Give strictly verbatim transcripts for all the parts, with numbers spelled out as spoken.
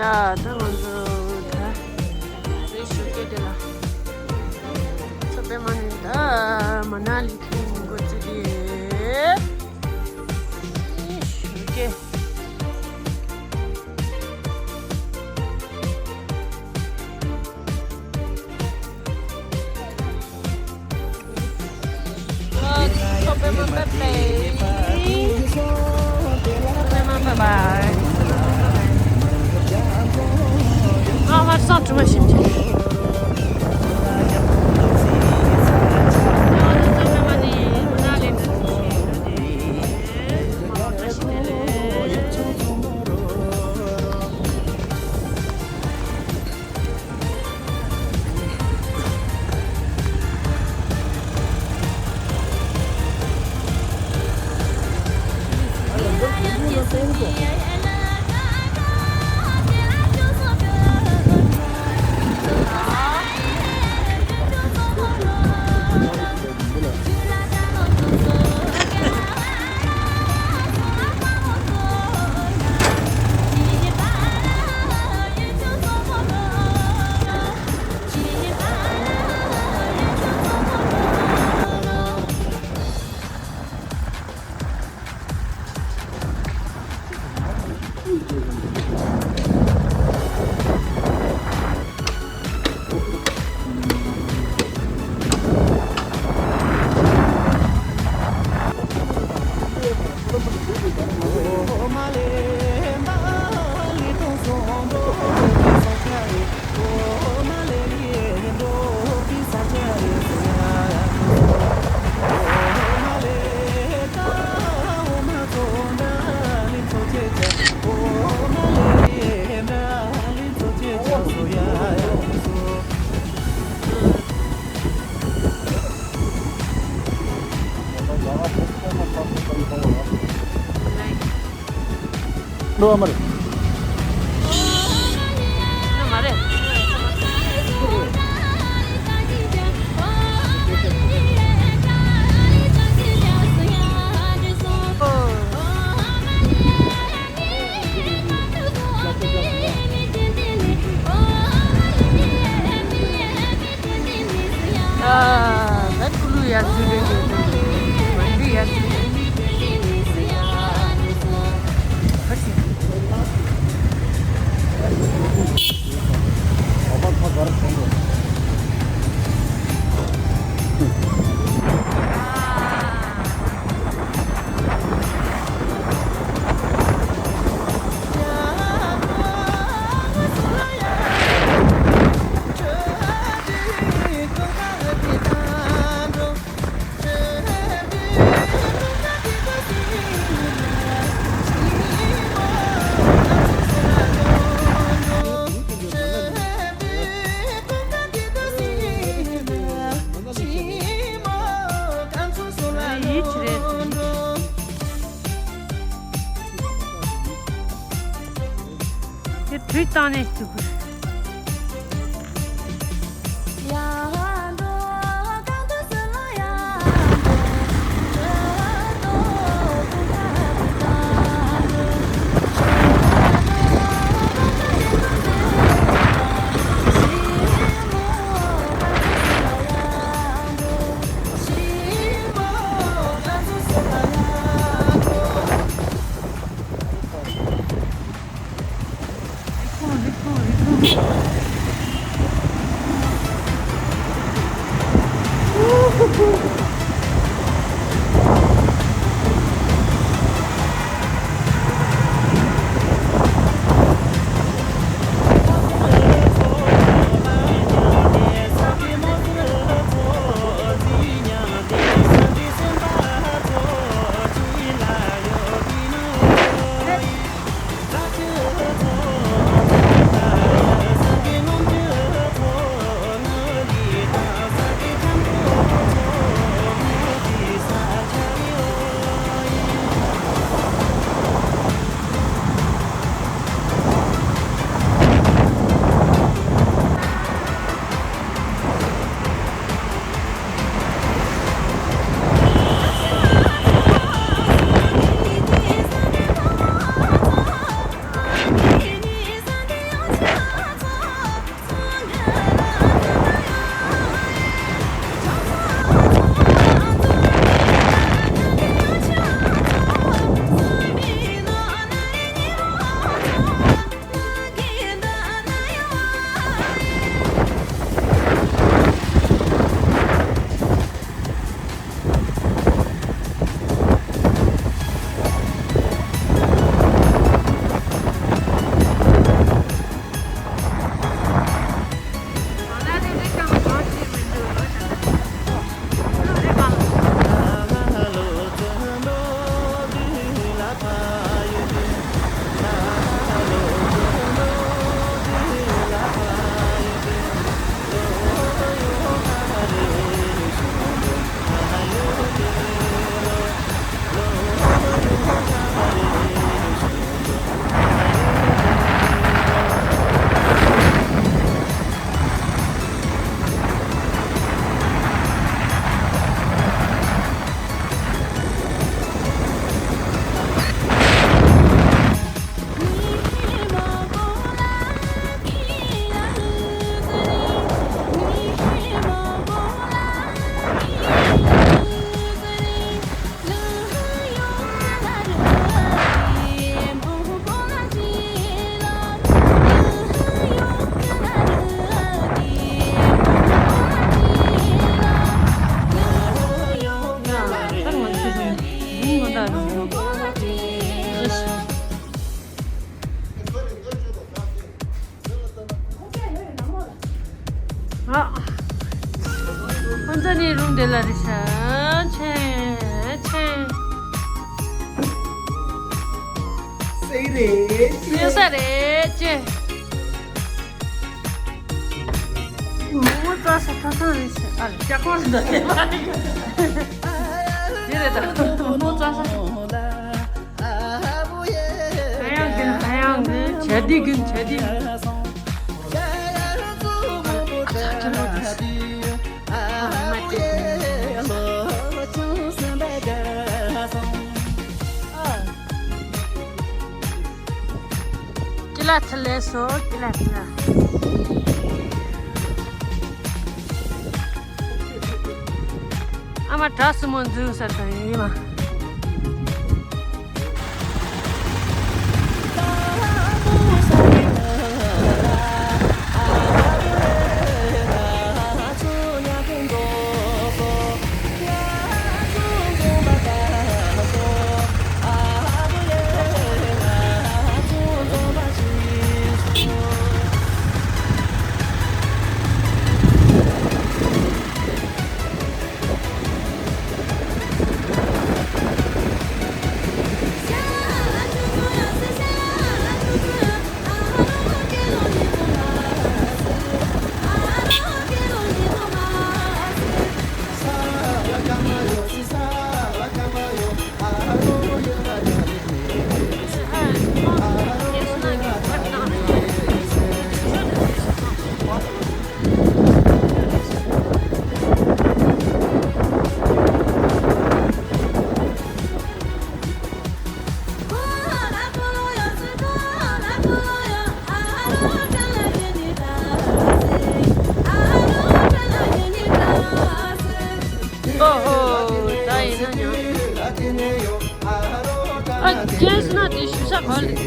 ཡ། ད་ང་ཚོ་ད་རེ་ཞུ་སྐད་དེ་ལ། ཚོ་པད་མ་ནས་ད་མ་ན་ལི་ཐོན་འགོ་བཙུགས་ཏེ། ཞུ་སྐད། འགྲོ་བ་མ་རེད། མ་རེད། ཨ། ད་ཀུ་ལུ་ཡར་ཚུར་རེད། མ་འདི་ཡར་ཚུར་རེད། ཨ་ཤི། ཡིད་ཆེས་རེད། དེ་དུས་བཏང་ནས་འདུག་གི། ཁོང་ཚོ་ནི་རུམ་དེ་ལ་རེད་ཤག་ཆེ་ཆེ། སེ་རེད་ཅེ། སེ་ས་རེད་ཅེ། མོ་ཙ་ས་ཐ་ཐང་རེད་ཤག་ཨ་ལ་ལྕགས་ཁང་རེད་ད། དེ་རེད་ད། མོ་ཙ་ས། ཧ་ཡང་གིན་ཧ་ཡང་གིན་བྱ་དི་གིན་བྱ་དི། ཀི་ལ་ཐི་ལེ་སོ་ཀི་ལ་ཐི་ལ། ཨ་མ་བྲག་སྲིན་མོ་འཛུལ་ས་དང་ཡིན་མ། ཨོ་ཧོ། ད་ཡིན་ན་ཉོ། ཨ་ཁྱེད་སུ་ན་དེ་ཞུ་ས་ག་ལ།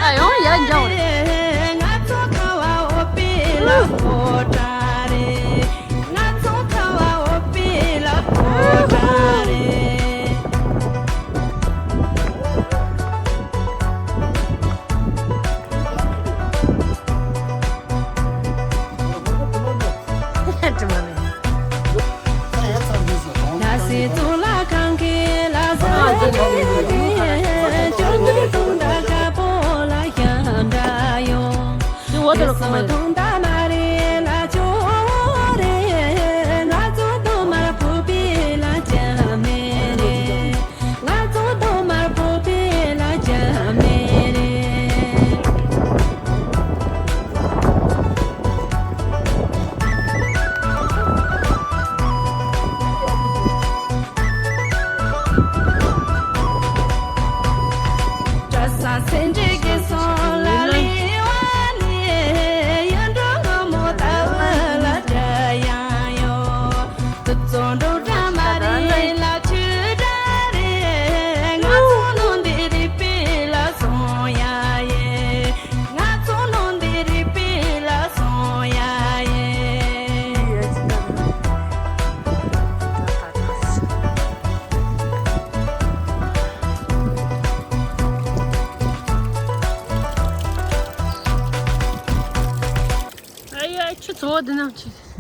ཨ་ཡོང་ཡ་འཇའ་བ་རེད། ཨ་ཡ། ཁྱོད་ཚོ་བ་འདི་ནང་ཆི།